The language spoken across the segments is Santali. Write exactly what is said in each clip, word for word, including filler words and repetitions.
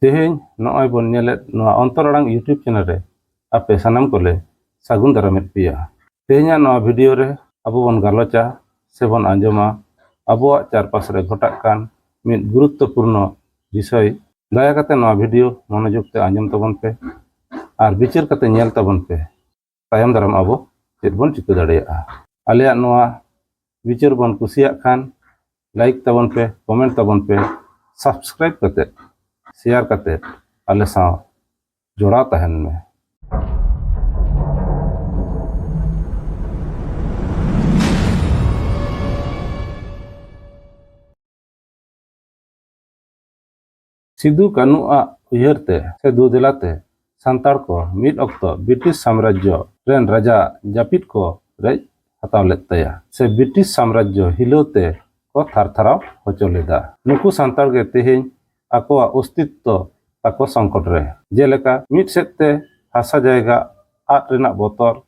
ᱛᱮᱦᱮᱧ ᱱᱚᱜᱼᱚᱭ ᱵᱚᱱ ᱧᱮᱞᱮᱫ ᱱᱚᱣᱟ ᱚᱱᱛᱚᱨ ᱟᱲᱟᱝ YouTube channel ᱨᱮ ᱟᱯᱮ ᱥᱟᱱᱟᱢ ᱠᱚᱞᱮ ᱥᱟᱹᱜᱩᱱ ᱫᱟᱨᱟᱢᱮᱫ ᱯᱮᱭᱟ᱾ ᱛᱮᱦᱮᱧᱟᱜ ᱱᱚᱣᱟ video ᱨᱮ ᱟᱵᱚ ᱵᱚᱱ ᱜᱟᱞᱚᱪᱟ ᱥᱮ ᱵᱚᱱ ᱟᱸᱡᱚᱢᱟ ᱟᱵᱚᱣᱟᱜ ᱪᱟᱨᱯᱟᱥ ᱨᱮ ᱜᱷᱚᱴᱟᱜ ᱠᱟᱱ ᱢᱤᱫ ᱜᱩᱨᱩᱛᱛᱚᱯᱩᱨᱱᱚ ᱵᱤᱥᱚᱭ᱾ ᱫᱟᱭᱟ ᱠᱟᱛᱮ ᱱᱚᱣᱟ video ᱢᱚᱱᱚᱡᱳᱜᱽ ᱛᱮ ᱟᱸᱡᱚᱢ ᱛᱟᱵᱚᱱ ᱯᱮ ᱟᱨ ᱵᱤᱪᱟᱹᱨ ᱠᱟᱛᱮ ᱧᱮᱞ ᱛᱟᱵᱚᱱ ᱯᱮ᱾ ᱛᱟᱭᱚᱢ ᱫᱟᱨᱟᱢ ᱟᱵᱚ ᱪᱮᱫ ᱵᱚᱱ ᱪᱤᱠᱟᱹ ᱫᱟᱲᱮᱭᱟᱜᱼᱟ᱾ ᱟᱞᱮᱭᱟᱜ ᱱᱚᱣᱟ ᱵᱤᱪᱟᱹᱨ ᱵᱚᱱ ᱠᱩᱥᱤᱭᱟᱜ ᱠᱷᱟᱱ like ᱛᱟᱵᱚᱱ ᱯᱮ, comment ᱛᱟᱵᱚᱱ ᱯᱮ, subscribe ᱠᱟᱛᱮ, share ᱠᱟᱛᱮ ᱟᱞᱮ ᱥᱟᱶ ᱡᱚᱲᱟᱣ ᱛᱟᱦᱮᱱ ᱢᱮ᱾ ᱥᱤᱫᱩ ᱠᱟᱹᱱᱩ ᱟᱜ ᱩᱭᱦᱟᱹᱨ ᱛᱮ ᱥᱮ ᱫᱩᱫᱮᱞᱟ ᱛᱮ ᱥᱟᱱᱛᱟᱲ ᱠᱚ ᱢᱤᱫ ᱚᱠᱛᱚ ᱵᱨᱤᱴᱤᱥ ᱥᱟᱢᱨᱟᱡᱽᱡᱚ ᱨᱮᱱ ᱨᱟᱡᱟ ᱡᱟᱹᱯᱤᱫ ᱠᱚ ᱨᱮᱡ ᱦᱟᱛᱟᱣ ᱞᱮᱫ ᱛᱟᱭᱟ ᱥᱮ ᱵᱨᱤᱴᱤᱥ ᱥᱟᱢᱨᱟᱡᱽᱡᱚ ᱦᱤᱞᱟᱹᱣ ᱛᱮ ᱠᱚ ᱛᱷᱟᱨ ᱛᱷᱟᱨᱟᱣ ᱦᱚᱪᱚ ᱞᱮᱫᱟ᱾ ᱱᱩᱠᱩ ᱥᱟᱱᱛᱟᱲ ᱜᱮ ᱛᱮᱦᱮᱧ ᱟᱠᱚᱣᱟᱜ ᱚᱥᱛᱤᱛᱛᱚ ᱛᱟᱠᱚ ᱥᱚᱝᱠᱚᱴ ᱨᱮ, ᱡᱮᱞᱮᱠᱟ ᱢᱤᱫ ᱥᱮᱫ ᱛᱮ ᱦᱟᱥᱟ ᱡᱟᱭᱜᱟ ᱟᱫ ᱨᱮᱱᱟᱜ ᱵᱚᱛᱚᱨ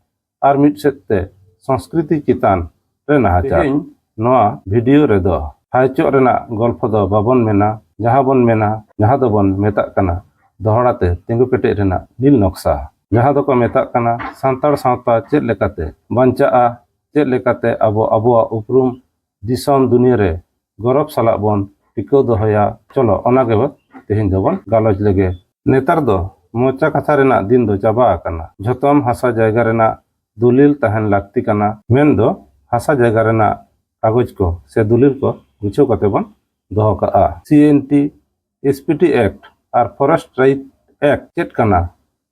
ᱟᱨ ᱢᱤᱫ ᱥᱮᱫ ᱛᱮ ᱥᱚᱝᱥᱠᱨᱤᱛᱤ ᱪᱮᱛᱟᱱ ᱨᱮ ᱱᱟᱦᱟᱪᱟᱨ᱾ ᱛᱮᱦᱮᱧ ᱱᱚᱣᱟ video ᱨᱮᱫᱚ ᱦᱟᱭᱪᱚᱜ ᱨᱮᱱᱟᱜ ᱜᱚᱞᱯᱷᱚ ᱫᱚ ᱵᱟᱵᱚᱱ ᱢᱮᱱᱟ, ᱡᱟᱦᱟᱸ ᱵᱚᱱ ᱢᱮᱱᱟ, ᱡᱟᱦᱟᱸ ᱫᱚᱵᱚᱱ ᱢᱮᱛᱟᱜ ᱠᱟᱱᱟ ᱫᱚᱦᱲᱟ ᱛᱮ ᱛᱤᱸᱜᱩ ᱠᱮᱴᱮᱡ ᱨᱮᱱᱟᱜ ᱱᱤᱞ ᱱᱚᱠᱥᱟ, ᱡᱟᱦᱟᱸ ᱫᱚᱠᱚ ᱢᱮᱛᱟᱜ ᱠᱟᱱᱟ ᱥᱟᱱᱛᱟᱲ ᱥᱟᱶᱛᱟ ᱪᱮᱫ ᱞᱮᱠᱟᱛᱮ ᱵᱟᱧᱪᱟᱜᱼᱟ, ᱪᱮᱫ ᱞᱮᱠᱟᱛᱮ ᱟᱵᱚ ᱟᱵᱚᱣᱟᱜ ᱩᱯᱨᱩᱢ ᱫᱤᱥᱚᱢ ᱫᱩᱱᱤᱭᱟᱹ ᱨᱮ ᱜᱚᱨᱚᱵᱽ ᱥᱟᱞᱟᱜ ᱵᱚᱱ ᱴᱤᱠᱟᱹᱣ ᱫᱚᱦᱚᱭᱟ᱾ ᱪᱚᱞᱚ, ᱚᱱᱟ ᱜᱮ ᱛᱮᱦᱮᱧ ᱫᱚᱵᱚᱱ ᱜᱟᱞᱚᱪ ᱞᱮᱜᱮ᱾ ᱱᱮᱛᱟᱨ ᱫᱚ ᱢᱚᱪᱟ ᱠᱟᱛᱷᱟ ᱨᱮᱱᱟᱜ ᱫᱤᱱ ᱫᱚ ᱪᱟᱵᱟ ᱟᱠᱟᱱᱟ᱾ ᱡᱷᱚᱛᱚᱢ ᱦᱟᱥᱟ ᱡᱟᱭᱜᱟ ᱨᱮᱱᱟᱜ ᱫᱚᱞᱤᱞ ᱛᱟᱦᱮᱱ ᱞᱟᱹᱠᱛᱤ ᱠᱟᱱᱟ, ᱢᱮᱱᱫᱚ ᱦᱟᱥᱟ ᱡᱟᱭᱜᱟ ᱨᱮᱱᱟᱜ ᱠᱟᱜᱚᱡᱽ ᱠᱚ ᱥᱮ ᱫᱚᱞᱤᱞ ᱠᱚ ᱜᱩᱪᱷᱟᱹᱣ ᱠᱟᱛᱮ ᱵᱚᱱ ᱫᱚᱦᱚ ᱠᱟᱜᱼᱟ᱾ C N T, S P T Act ᱟᱨ Forest Right Act ᱪᱮᱫ ᱠᱟᱱᱟ,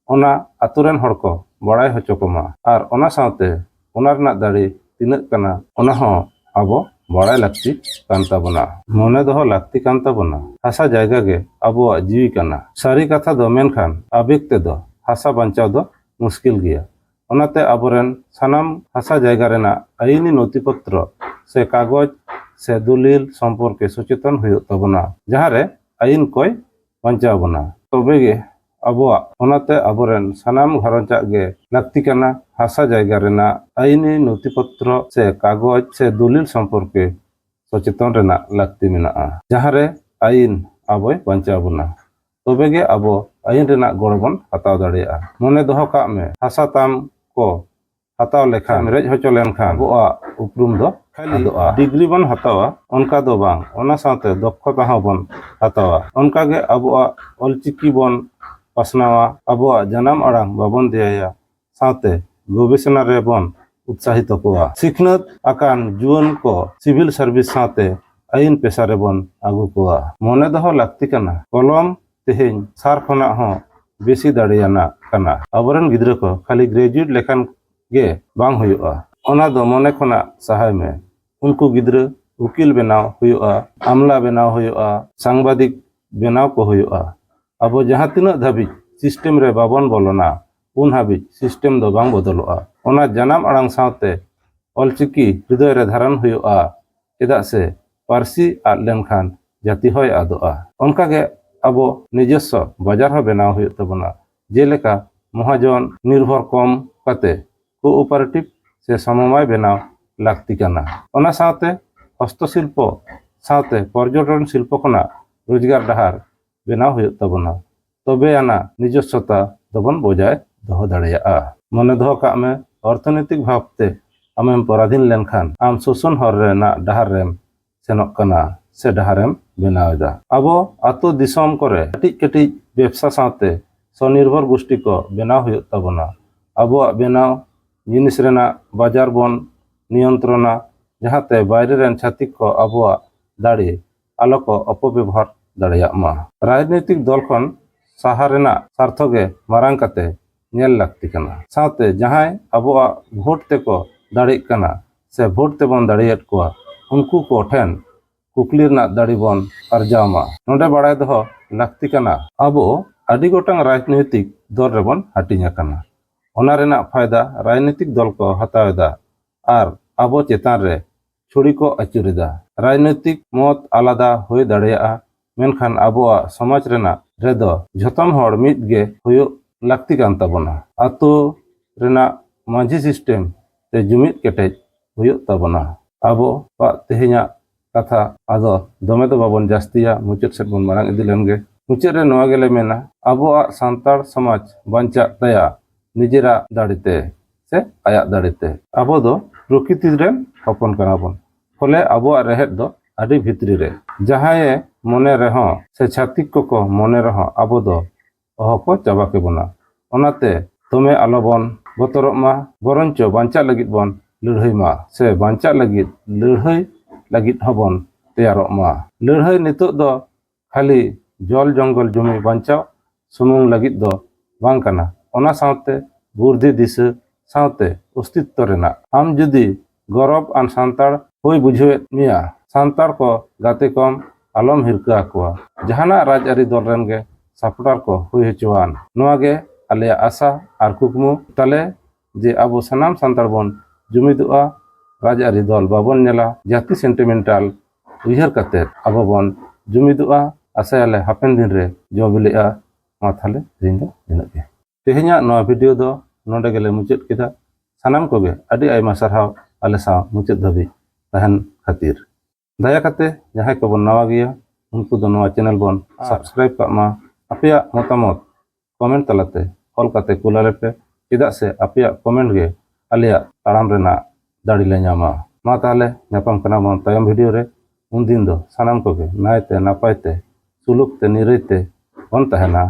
ᱚᱱᱟ ᱟᱛᱳ ᱨᱮᱱ ᱦᱚᱲ ᱠᱚ ᱵᱟᱲᱟᱭ ᱦᱚᱪᱚ ᱠᱚᱢᱟ᱾ ᱟᱨ ᱚᱱᱟ ᱥᱟᱶᱛᱮ ᱚᱱᱟ ᱨᱮᱱᱟᱜ ᱫᱟᱲᱮ ᱛᱤᱱᱟᱹᱜ ᱠᱟᱱᱟ, ᱚᱱᱟ ᱦᱚᱸ ᱟᱵᱚ ᱵᱟᱲᱟᱭ ᱞᱟᱹᱠᱛᱤ ᱠᱟᱱ ᱛᱟᱵᱚᱱᱟ, ᱢᱚᱱᱮ ᱫᱚᱦᱚ ᱞᱟᱹᱠᱛᱤ ᱠᱟᱱ ᱛᱟᱵᱚᱱᱟ᱾ ᱦᱟᱥᱟ ᱡᱟᱭᱜᱟ ᱜᱮ ᱟᱵᱚᱣᱟᱜ ᱡᱤᱣᱤ ᱠᱟᱱᱟ᱾ ᱥᱟᱹᱨᱤ ᱠᱟᱛᱷᱟ ᱫᱚ, ᱢᱮᱱᱠᱷᱟᱱ ᱟᱵᱮᱜᱽ ᱛᱮᱫᱚ ᱦᱟᱥᱟ ᱵᱟᱧᱪᱟᱣ ᱫᱚ ᱢᱩᱥᱠᱤᱞ ᱜᱮᱭᱟ᱾ ᱚᱱᱟᱛᱮ ᱟᱵᱚᱨᱮᱱ ᱥᱟᱱᱟᱢ ᱦᱟᱥᱟ ᱡᱟᱭᱜᱟ ᱨᱮᱱᱟᱜ ᱟᱹᱭᱤᱱᱤ ᱱᱚᱛᱷᱤ ᱯᱚᱛᱨᱚ ᱥᱮ ᱠᱟᱜᱚᱡᱽ ᱥᱮ ᱫᱚᱞᱤᱞ ᱥᱚᱢᱯᱚᱨᱠᱮ ᱥᱚᱪᱮᱛᱚᱱ ᱦᱩᱭᱩᱜ ᱛᱟᱵᱚᱱᱟ, ᱡᱟᱦᱟᱸᱨᱮ ᱟᱹᱭᱤᱱ ᱠᱚᱭ ᱵᱟᱧᱪᱟᱣ ᱵᱚᱱᱟ᱾ ᱛᱚᱵᱮ ᱜᱮ ᱟᱵᱚᱣᱟᱜ, ᱚᱱᱟᱛᱮ ᱟᱵᱚᱨᱮᱱ ᱥᱟᱱᱟᱢ ᱜᱷᱟᱨᱚᱸᱡᱽ ᱟᱜ ᱜᱮ ᱞᱟᱹᱠᱛᱤ ᱠᱟᱱᱟ ᱦᱟᱥᱟ ᱡᱟᱭᱜᱟ ᱨᱮᱱᱟᱜ ᱟᱹᱭᱤᱱᱤ ᱱᱚᱛᱷᱤ ᱯᱚᱛᱨᱚ ᱥᱮ ᱠᱟᱜᱚᱡᱽ ᱥᱮ ᱫᱚᱞᱤᱞ ᱥᱚᱢᱯᱚᱨᱠᱮ ᱥᱚᱪᱮᱛᱚᱱ ᱨᱮᱱᱟᱜ ᱞᱟᱹᱠᱛᱤ ᱢᱮᱱᱟᱜᱼᱟ, ᱡᱟᱦᱟᱸᱨᱮ ᱟᱹᱭᱤᱱ ᱟᱵᱚᱭ ᱵᱟᱧᱪᱟᱣ ᱵᱚᱱᱟ᱾ ᱛᱚᱵᱮ ᱜᱮ ᱟᱵᱚ ᱟᱹᱭᱤᱱ ᱨᱮᱱᱟᱜ ᱜᱚᱲᱚ ᱵᱚᱱ ᱦᱟᱛᱟᱣ ᱫᱟᱲᱮᱭᱟᱜᱼᱟ᱾ ᱢᱚᱱᱮ ᱫᱚᱦᱚ ᱠᱟᱜ ᱢᱮ, ᱦᱟᱥᱟ ᱛᱟᱢ ᱠᱚ ᱦᱟᱛᱟᱣ ᱞᱮᱠᱷᱟᱱ, ᱨᱮᱡ ᱦᱚᱪᱚ ᱞᱮᱱᱠᱷᱟᱱ ᱟᱵᱚᱣᱟᱜ ᱩᱯᱨᱩᱢ ᱫᱚ ᱠᱷᱟᱹᱞᱤ ᱟᱫᱚᱜᱼᱟ᱾ ᱰᱤᱜᱽᱨᱤ ᱵᱚᱱ ᱦᱟᱛᱟᱣᱟ, ᱚᱱᱠᱟ ᱫᱚ ᱵᱟᱝ, ᱚᱱᱟ ᱥᱟᱶᱛᱮ ᱫᱚᱠᱷᱚᱛᱟ ᱦᱚᱸ ᱵᱚᱱ ᱦᱟᱛᱟᱣᱟ᱾ ᱚᱱᱠᱟ ᱜᱮ ᱟᱵᱚᱣᱟᱜ ᱚᱞᱪᱤᱠᱤ ᱵᱚᱱ ᱯᱟᱥᱱᱟᱣᱟ, ᱟᱵᱚᱣᱟᱜ ᱡᱟᱱᱟᱢ ᱟᱲᱟᱝ ᱵᱟᱵᱚᱱ ᱫᱮᱭᱟᱭᱟ, ᱥᱟᱶᱛᱮ ᱜᱚᱵᱮᱥᱚᱱᱟ ᱨᱮᱵᱚᱱ ᱩᱛᱥᱟᱦᱤᱛᱚ ᱠᱚᱣᱟ᱾ ᱥᱤᱠᱷᱱᱟᱹᱛ ᱟᱠᱟᱱ ᱡᱩᱣᱟᱹᱱ ᱠᱚ ᱥᱤᱵᱤᱞ ᱥᱟᱨᱵᱷᱤᱥ ᱥᱟᱶᱛᱮ ᱟᱹᱭᱤᱱ ᱯᱮᱥᱟ ᱨᱮᱵᱚᱱ ᱟᱹᱜᱩ ᱠᱚᱣᱟ᱾ ᱢᱚᱱᱮ ᱫᱚᱦᱚ ᱞᱟᱹᱠᱛᱤ ᱠᱟᱱᱟ, ᱠᱚᱞᱚᱢ ᱛᱮᱦᱮᱧ ᱥᱟᱨ ᱠᱷᱚᱱᱟᱜ ᱦᱚᱸ ᱵᱮᱥᱤ ᱫᱟᱲᱮᱭᱟᱱᱟᱜ ᱠᱟᱱᱟ᱾ ᱟᱵᱚᱨᱮᱱ ᱜᱤᱫᱽᱨᱟᱹ ᱠᱚ ᱠᱷᱟᱹᱞᱤ ᱜᱨᱮᱡᱩᱭᱮᱴ ᱞᱮᱠᱷᱟᱱ ᱜᱮ ᱵᱟᱝ ᱦᱩᱭᱩᱜᱼᱟ, ᱚᱱᱟ ᱫᱚ ᱢᱚᱱᱮ ᱠᱷᱚᱱᱟᱜ ᱥᱟᱦᱟᱭ ᱢᱮ᱾ ᱩᱱᱠᱩ ᱜᱤᱫᱽᱨᱟᱹ ᱩᱠᱤᱞ ᱵᱮᱱᱟᱣ ᱦᱩᱭᱩᱜᱼᱟ, ᱟᱢᱞᱟ ᱵᱮᱱᱟᱣ ᱦᱩᱭᱩᱜᱼᱟ, ᱥᱟᱝᱵᱟᱫᱤᱠ ᱵᱮᱱᱟᱣ ᱠᱚ ᱦᱩᱭᱩᱜᱼᱟ᱾ ᱟᱵᱚ ᱡᱟᱦᱟᱸ ᱛᱤᱱᱟᱹᱜ ᱫᱷᱟᱹᱵᱤᱡ ᱥᱤᱥᱴᱮᱢ ᱨᱮ ᱵᱟᱵᱚᱱ ᱵᱚᱞᱚᱱᱟ, ᱩᱱ ᱦᱟᱹᱵᱤᱡ ᱥᱤᱥᱴᱮᱢ ᱫᱚ ᱵᱟᱝ ᱵᱚᱫᱚᱞᱚᱜᱼᱟ᱾ ᱚᱱᱟ ᱡᱟᱱᱟᱢ ᱟᱲᱟᱝ ᱥᱟᱶᱛᱮ ᱚᱞᱪᱤᱠᱤ ᱦᱨᱤᱫᱚᱭ ᱨᱮ ᱫᱷᱟᱨᱚᱱ ᱦᱩᱭᱩᱜᱼᱟ, ᱪᱮᱫᱟᱜ ᱥᱮ ᱯᱟᱹᱨᱥᱤ ᱟᱫ ᱞᱮᱱᱠᱷᱟᱱ ᱡᱟᱹᱛᱤ ᱦᱚᱸᱭ ᱟᱫᱚᱜᱼᱟ᱾ ᱚᱱᱠᱟᱜᱮ ᱟᱵᱚ ᱱᱤᱡᱚᱥᱥᱚ ᱵᱟᱡᱟᱨ ᱦᱚᱸ ᱵᱮᱱᱟᱣ ᱦᱩᱭᱩᱜ ᱛᱟᱵᱚᱱᱟ, ᱡᱮᱞᱮᱠᱟ ᱢᱚᱦᱟᱡᱚᱱ ᱱᱤᱨᱵᱷᱚᱨ ᱠᱚᱢ ᱠᱟᱛᱮ ᱠᱳᱚᱯᱟᱨᱮᱴᱤᱵᱷ ᱥᱮ ᱥᱚᱢᱚᱵᱟᱭ ᱵᱮᱱᱟᱣ ᱞᱟᱹᱠᱛᱤ ᱠᱟᱱᱟ᱾ ᱚᱱᱟ ᱥᱟᱶᱛᱮ ᱦᱚᱥᱛᱚ ᱥᱤᱞᱯᱚ ᱥᱟᱶᱛᱮ ᱯᱚᱨᱡᱚᱴᱚᱱ ᱥᱤᱞᱯᱚ ᱠᱷᱚᱱᱟᱜ ᱨᱳᱡᱽᱜᱟᱨ ᱰᱟᱦᱟᱨ ᱵᱮᱱᱟᱣ ᱦᱩᱭᱩᱜ ᱛᱟᱵᱚᱱᱟ, ᱛᱚᱵᱮ ᱟᱱᱟᱜ ᱱᱤᱡᱚᱥᱥᱚᱛᱟ ᱫᱚᱵᱚᱱ ᱵᱚᱡᱟᱭ ᱫᱚᱦᱚ ᱫᱟᱲᱮᱭᱟᱜᱼᱟ᱾ ᱢᱚᱱᱮ ᱫᱚᱦᱚ ᱠᱟᱜ ᱢᱮ, ᱚᱨᱛᱷᱚᱱᱳᱭᱛᱤᱠ ᱵᱷᱟᱵᱽᱛᱮ ᱟᱢᱮᱢ ᱯᱚᱨᱟᱫᱷᱤᱱ ᱞᱮᱱᱠᱷᱟᱱ ᱟᱢ ᱥᱳᱥᱚᱱ ᱦᱚᱨ ᱨᱮᱱᱟᱜ ᱰᱟᱦᱟᱨ ᱨᱮᱢ ᱥᱮᱱᱚᱜ ᱠᱟᱱᱟ ᱥᱮ ᱰᱟᱦᱟᱨᱮᱢ ᱵᱮᱱᱟᱣ ᱮᱫᱟ᱾ ᱟᱵᱚ ᱟᱛᱳ ᱫᱤᱥᱚᱢ ᱠᱚᱨᱮ ᱠᱟᱹᱴᱤᱡ ᱠᱟᱹᱴᱤᱡ ᱵᱮᱵᱽᱥᱟ ᱥᱟᱶᱛᱮ ᱥᱚᱱᱤᱨᱵᱷᱚᱨ ᱜᱳᱥᱴᱤ ᱠᱚ ᱵᱮᱱᱟᱣ ᱦᱩᱭᱩᱜ ᱛᱟᱵᱚᱱᱟ᱾ ᱟᱵᱚᱣᱟᱜ ᱵᱮᱱᱟᱣ ᱡᱤᱱᱤᱥ ᱨᱮᱱᱟᱜ ᱵᱟᱡᱟᱨ ᱵᱚᱱ ᱱᱤᱭᱚᱱᱛᱨᱚᱱᱟ, ᱡᱟᱦᱟᱸᱛᱮ ᱵᱟᱭᱨᱮ ᱨᱮᱱ ᱪᱷᱟᱹᱛᱤᱠ ᱠᱚ ᱟᱵᱚᱣᱟᱜ ᱫᱟᱲᱮ ᱟᱞᱚ ᱠᱚ ᱚᱯᱚᱵᱮᱵᱚᱦᱟᱨ ᱫᱟᱲᱮᱭᱟᱜ ᱢᱟ᱾ ᱨᱟᱡᱽᱱᱳᱭᱛᱤᱠ ᱫᱚᱞ ᱠᱷᱚᱱ ᱥᱟᱦᱟ ᱨᱮᱱᱟᱜ ᱥᱟᱨᱛᱷᱚ ᱜᱮ ᱢᱟᱨᱟᱝ ᱠᱟᱛᱮ ᱧᱮᱞ ᱞᱟᱹᱠᱛᱤ ᱠᱟᱱᱟ᱾ ᱥᱟᱶᱛᱮ ᱡᱟᱦᱟᱸᱭ ᱟᱵᱚᱣᱟᱜ ᱵᱷᱳᱴ ᱛᱮᱠᱚ ᱫᱟᱲᱮᱜ ᱠᱟᱱᱟ ᱥᱮ ᱵᱷᱳᱴ ᱛᱮᱵᱚᱱ ᱫᱟᱲᱮᱭᱮᱫ ᱠᱚᱣᱟ, ᱩᱱᱠᱩ ᱠᱚ ᱴᱷᱮᱱ ᱠᱩᱠᱞᱤ ᱨᱮᱱᱟᱜ ᱫᱟᱲᱮ ᱵᱚᱱ ᱟᱨᱡᱟᱣ ᱢᱟ᱾ ᱱᱚᱰᱮ ᱵᱟᱲᱟᱭ ᱫᱚᱦᱚ ᱞᱟᱹᱠᱛᱤ ᱠᱟᱱᱟ, ᱟᱵᱚ ᱟᱹᱰᱤ ᱜᱚᱴᱟᱝ ᱨᱟᱡᱽᱱᱳᱭᱛᱤᱠ ᱫᱚᱞ ᱨᱮᱵᱚᱱ ᱦᱟᱹᱴᱤᱧ ᱟᱠᱟᱱᱟ᱾ ᱚᱱᱟ ᱨᱮᱱᱟᱜ ᱯᱷᱟᱭᱫᱟ ᱨᱟᱡᱽᱱᱳᱭᱛᱤᱠ ᱫᱚᱞ ᱠᱚ ᱦᱟᱛᱟᱣ ᱮᱫᱟ ᱟᱨ ᱟᱵᱚ ᱪᱮᱛᱟᱱ ᱨᱮ ᱪᱷᱩᱲᱤ ᱠᱚ ᱟᱹᱪᱩᱨ ᱮᱫᱟ᱾ ᱨᱟᱡᱽᱱᱳᱭᱛᱤᱠ ᱢᱚᱛ ᱟᱞᱟᱫᱟ ᱦᱩᱭ ᱫᱟᱲᱮᱭᱟᱜᱼᱟ, ᱢᱮᱱᱠᱷᱟᱱ ᱟᱵᱚᱣᱟᱜ ᱥᱚᱢᱟᱡᱽ ᱨᱮᱱᱟᱜ ᱨᱮᱫᱚ ᱡᱷᱚᱛᱚᱢ ᱦᱚᱲ ᱢᱤᱫ ᱜᱮ ᱦᱩᱭᱩᱜ ᱞᱟᱹᱠᱛᱤ ᱠᱟᱱ ᱛᱟᱵᱚᱱᱟ᱾ ᱟᱛᱳ ᱨᱮᱱᱟᱜ ᱢᱟᱹᱡᱷᱤ ᱥᱤᱥᱴᱮᱢ ᱛᱮ ᱡᱩᱢᱤᱫ ᱠᱮᱴᱮᱡ ᱦᱩᱭᱩᱜ ᱛᱟᱵᱚᱱᱟ᱾ ᱟᱵᱚᱣᱟᱜ ᱛᱮᱦᱮᱧᱟᱜ ᱠᱟᱛᱷᱟ ᱟᱫᱚ ᱫᱚᱢᱮ ᱫᱚ ᱵᱟᱵᱚᱱ ᱡᱟᱹᱥᱛᱤᱭᱟ, ᱢᱩᱪᱟᱹᱫ ᱥᱮᱫ ᱵᱚᱱ ᱢᱟᱲᱟᱝ ᱤᱫᱤ ᱞᱮᱱ ᱜᱮ᱾ ᱢᱩᱪᱟᱹᱫ ᱨᱮ ᱱᱚᱣᱟ ᱜᱮᱞᱮ ᱢᱮᱱᱟ, ᱟᱵᱚᱣᱟᱜ ᱥᱟᱱᱛᱟᱲ ᱥᱚᱢᱟᱡᱽ ᱵᱟᱧᱪᱟᱜ ᱛᱟᱭᱟ ᱱᱤᱡᱮᱨᱟᱜ ᱫᱟᱲᱮᱛᱮ ᱥᱮ ᱟᱭᱟᱜ ᱫᱟᱲᱮᱛᱮ᱾ ᱟᱵᱚ ᱫᱚ ᱯᱨᱚᱠᱤᱛᱤ ᱨᱮᱱ ᱦᱚᱯᱚᱱ ᱠᱟᱱᱟ ᱵᱚᱱ, ᱯᱷᱚᱞᱮ ᱟᱵᱚᱣᱟᱜ ᱨᱮᱦᱮᱫ ᱫᱚ ᱟᱹᱰᱤ ᱵᱷᱤᱛᱨᱤ ᱨᱮ᱾ ᱡᱟᱦᱟᱸᱭᱮ ᱢᱚᱱᱮ ᱨᱮᱦᱚᱸ ᱥᱮ ᱪᱷᱟᱹᱛᱤᱠ ᱠᱚᱠᱚ ᱢᱚᱱᱮ ᱨᱮᱦᱚᱸ ᱟᱵᱚ ᱫᱚ ᱚᱦᱚ ᱠᱚ ᱪᱟᱵᱟ ᱠᱮᱵᱚᱱᱟ᱾ ᱚᱱᱟᱛᱮ ᱫᱚᱢᱮ ᱟᱞᱚᱵᱚᱱ ᱵᱚᱛᱚᱨᱚᱜ ᱢᱟ, ᱵᱚᱨᱚᱱᱪᱚ ᱵᱟᱧᱪᱟᱜ ᱞᱟᱹᱜᱤᱫ ᱵᱚᱱ ᱞᱟᱹᱲᱦᱟᱹᱭ ᱢᱟ, ᱥᱮ ᱵᱟᱧᱪᱟᱜ ᱞᱟᱹᱜᱤᱫ ᱞᱟᱹᱲᱦᱟᱹᱭ ᱞᱟᱹᱜᱤᱫ ᱦᱚᱸᱵᱚᱱ ᱛᱮᱭᱟᱨᱚᱜ ᱢᱟ᱾ ᱞᱟᱹᱲᱦᱟᱹᱭ ᱱᱤᱛᱚᱜ ᱫᱚ ᱠᱷᱟᱹᱞᱤ ᱡᱚᱞ ᱡᱚᱝᱜᱚᱞ ᱡᱩᱢᱤ ᱵᱟᱧᱪᱟᱣ ᱥᱩᱢᱩᱝ ᱞᱟᱹᱜᱤᱫ ᱫᱚ ᱵᱟᱝ ᱠᱟᱱᱟ᱾ ᱚᱱᱟ ᱥᱟᱶᱛᱮ ᱵᱩᱨᱫᱷᱤ ᱫᱤᱥᱟᱹ ᱥᱟᱶᱛᱮ ᱚᱥᱛᱤᱛᱛᱚ ᱨᱮᱱᱟᱜ᱾ ᱟᱢ ᱡᱩᱫᱤ ᱜᱚᱨᱚᱵ ᱟᱱ ᱥᱟᱱᱛᱟᱲ ᱦᱩᱭ ᱵᱩᱡᱷᱟᱹᱣᱮᱫ ᱢᱮᱭᱟ, ᱥᱟᱱᱛᱟᱲ ᱠᱚ ᱜᱟᱛᱮ ᱠᱚᱢ ᱟᱞᱚᱢ ᱦᱤᱨᱠᱟᱹ ᱟᱠᱚᱣᱟ᱾ ᱡᱟᱦᱟᱱᱟᱜ ᱨᱟᱡᱽᱟᱹᱨᱤ ᱫᱚᱞ ᱨᱮᱱ ᱜᱮ ᱥᱟᱯᱚᱴᱟᱨ ᱠᱚ ᱦᱩᱭ ᱦᱚᱪᱚᱣᱟᱱ᱾ ᱱᱚᱣᱟ ᱜᱮ ᱟᱞᱮᱭᱟᱜ ᱟᱥᱟ ᱟᱨ ᱠᱩᱠᱢᱩ ᱛᱟᱞᱮ, ᱡᱮ ᱟᱵᱚ ᱥᱟᱱᱟᱢ ᱥᱟᱱᱛᱟᱲ ᱵᱚᱱ ᱡᱩᱢᱤᱫᱚᱜᱼᱟ, ᱨᱟᱡᱽᱟᱹᱨᱤ ᱫᱚᱞ ᱵᱟᱵᱚᱱ ᱧᱮᱞᱟ, ᱡᱟᱹᱛᱤ ᱥᱮᱱᱴᱤᱢᱮᱱᱴᱟᱞ ᱩᱭᱦᱟᱹᱨ ᱠᱟᱛᱮ ᱟᱵᱚ ᱵᱚᱱ ᱡᱩᱢᱤᱫᱚᱜᱼᱟ᱾ ᱟᱥᱟᱭᱟᱞᱮ ᱦᱟᱯᱮᱱ ᱫᱤᱱ ᱨᱮ ᱡᱚ ᱵᱤᱞᱤᱜᱼᱟ᱾ ᱢᱟ ᱛᱟᱦᱞᱮ ᱛᱮᱦᱮᱧ ᱫᱚ ᱱᱤᱱᱟᱹᱜ ᱜᱮ᱾ ᱛᱮᱦᱮᱧᱟᱜ ᱱᱚᱣᱟ ᱵᱷᱤᱰᱤᱭᱳ ᱫᱚ ᱱᱚᱰᱮ ᱜᱮᱞᱮ ᱢᱩᱪᱟᱹᱫ ᱠᱮᱫᱟ᱾ ᱥᱟᱱᱟᱢ ᱠᱚᱜᱮ ᱟᱹᱰᱤ ᱟᱭᱢᱟ ᱥᱟᱨᱦᱟᱣ ᱟᱞᱮ ᱥᱟᱶ ᱢᱩᱪᱟᱹᱫ ᱫᱷᱟᱹᱵᱤᱡ ᱛᱟᱦᱮᱱ ᱠᱷᱟᱹᱛᱤᱨ᱾ ᱫᱟᱭᱟ ᱠᱟᱛᱮ ᱡᱟᱦᱟᱸᱭ ᱠᱚᱵᱚᱱ ᱱᱟᱣᱟ ᱜᱮᱭᱟ, ᱩᱱᱠᱩ ᱫᱚ ᱱᱚᱣᱟ ᱪᱮᱱᱮᱞ ᱵᱚᱱ ᱟᱨ ᱥᱟᱵᱥᱠᱨᱟᱭᱤᱵ ᱠᱟᱜ ᱢᱟ᱾ ᱟᱯᱮᱭᱟᱜ ᱢᱚᱛᱟᱢᱚᱛ ᱠᱚᱢᱮᱱᱴ ᱛᱟᱞᱟᱛᱮ ᱚᱞ ᱠᱟᱛᱮ ᱠᱩᱞ ᱟᱞᱮ ᱯᱮ, ᱪᱮᱫᱟᱜ ᱥᱮ ᱟᱯᱮᱭᱟᱜ ᱠᱚᱢᱮᱱᱴ ᱜᱮ ᱟᱞᱮᱭᱟᱜ ᱛᱟᱲᱟᱢ ᱨᱮᱱᱟᱜ ᱫᱟᱲᱮ ᱞᱮ ᱧᱟᱢᱟ᱾ ᱢᱟ ᱛᱟᱦᱞᱮ ᱧᱟᱯᱟᱢ ᱠᱟᱱᱟ ᱵᱚᱱ ᱛᱟᱭᱚᱢ ᱵᱷᱤᱰᱤᱭᱳ ᱨᱮ᱾ ᱩᱱᱫᱤᱱ ᱫᱚ ᱥᱟᱱᱟᱢ ᱠᱚᱜᱮ ᱱᱟᱭᱛᱮ ᱱᱟᱯᱟᱭ ᱛᱮ ᱥᱩᱞᱩᱠ ᱛᱮ ᱱᱤᱨᱟᱹᱭ ᱛᱮ ᱵᱚᱱ ᱛᱟᱦᱮᱱᱟ᱾